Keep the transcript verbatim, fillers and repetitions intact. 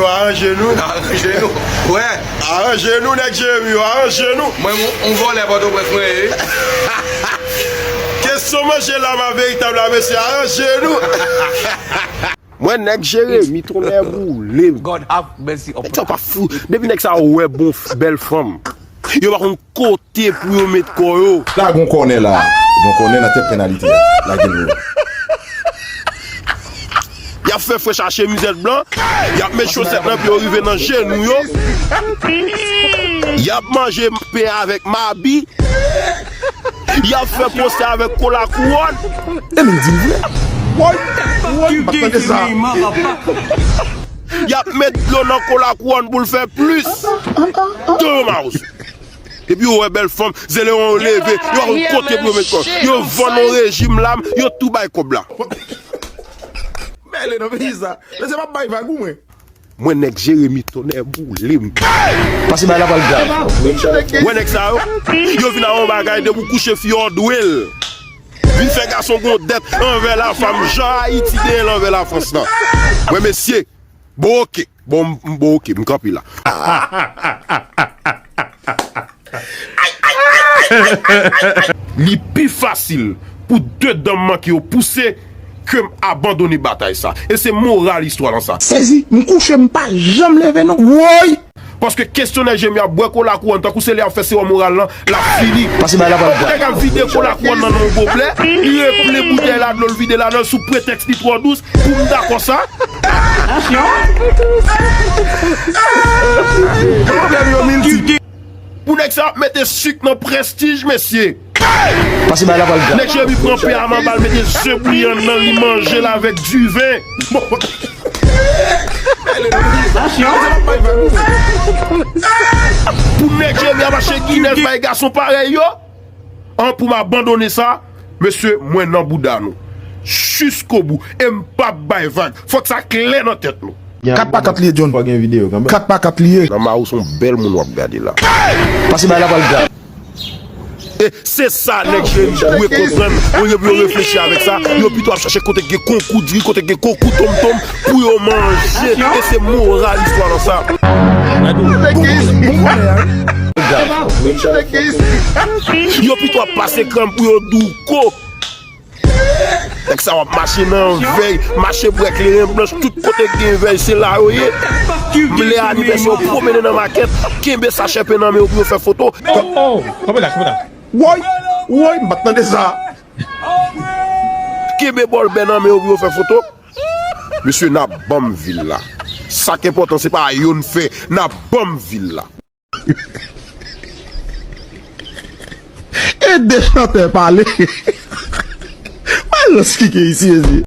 Yo, aranje nou. Aranje nou. Wè. Aranje nou, nèg Jeremi, yo, aranje nou. Mwen, yon, yon vòlè Pòtoprens mwen ye. Kesyon manje la, ma veritab la, mesye, aranje nou. Mwen, nèg Jeremi, tonnè boule. God have mercy upon. Nèg sa pa fou. Depi nèg sa wè bon f-, bèl fanm, yo pa konn kote pou yo met kò yo. Lage yon kònè la. Yon kònè nan tèt pènalite a. Lage l. Y ap fè frè chache mizèt blan. Y ap met chosèt nan pye yo rive nan jenou yo. Y ap manje pen avèk mabi. Y ap fè pwosè avèk kola kouwòn. E men di l vre. Woy, woy, m pa t tande sa. Y ap met dlo nan kola kouwòn pou l fè plis. Dormouse. Epi yo wè bèl fanm, zeleyon yo leve, yo pa konn kote pou yo met kò. Yo vann yon rejim lam, yo tou bay kòb la. Mele nan peyi sa. Mesye, m ap bay vag ou mwen. Mwen nèg Jeremi, tonnè boule m. Pase bay la pral grav. Wè nèg sa yo, yo vin a yon bagay depi w kouche fi yo dwe l. Vin fè gason gon dèt anvè lafanm jan Ayiti genyen l anvè Lafrans lan. Mwen mesye, bon oke, bon m bon oke, m kanpe la. Li pi fasil pou de dan m manke yo pouse ke m abandone batay sa. E se moral istwa lan sa. Sezi, m kouche, m pa janm leve non. Woy! Paske kesyonè Jeremi ap bwè kola kouwòn tankou se li ap fè sewòm oral lan, l ap fini. Pase bay la pral grav. Nèg ap vide kola kouwòn nan nan yon goblè, li reple boutèy la, dlo l vide ladan l sou pretèks li twò dous, pou m dakò sa. Pwoblèm yo miltip. Pou nèg sa ap mete sik nan Prestij, mesye. Pase bay la pral grav. Nèg Jeremi pran pen a manba l mete ze bouyi anndan l, li manje l avèk diven. Pou nèg Jeremi ap achte Guinness bay gason parèy yo. An pou m abandone sa, mesye, mwen nan bouda nou. Jiskobou. E m p ap bay vag. Fòk sa klè nan tèt nou. Kat pa kat li ye, John. Fò gen videyo kanmenm. Kat pa kat li ye. Nan ma ou se yon bèl moun w ap gade la. Pase bay la pral grav. E se sa nèg Jeremi dwe konprann. Olye pou yo reflechi avèk sa, yo pito ap chache kote gen konkou diri, kote gen konkou tonmtonm pou yo manje. E se moral istwa lan sa. Yo pito ap pase kranm pou yo douko. Nèg sa w ap mache nan vèy, mache bwè kleren blanch, tout kote k gen vèy, se la yo ye. Lè anivèsè yo pwomennen nan makèt, kenbe sachè pen nan men yo pou yo fè foto. Oh, oh, kanpe la, kanpe la. Woy, woy, m pa t tande sa. Kenbe bòl bè nan men yo pou yo fè foto. Mesye, n ap ban m vil la. Sa k enpòtan, se pa yo n fè, n ap ban m vil la. Ede chantè pale. Malans ki gen isi, mesye.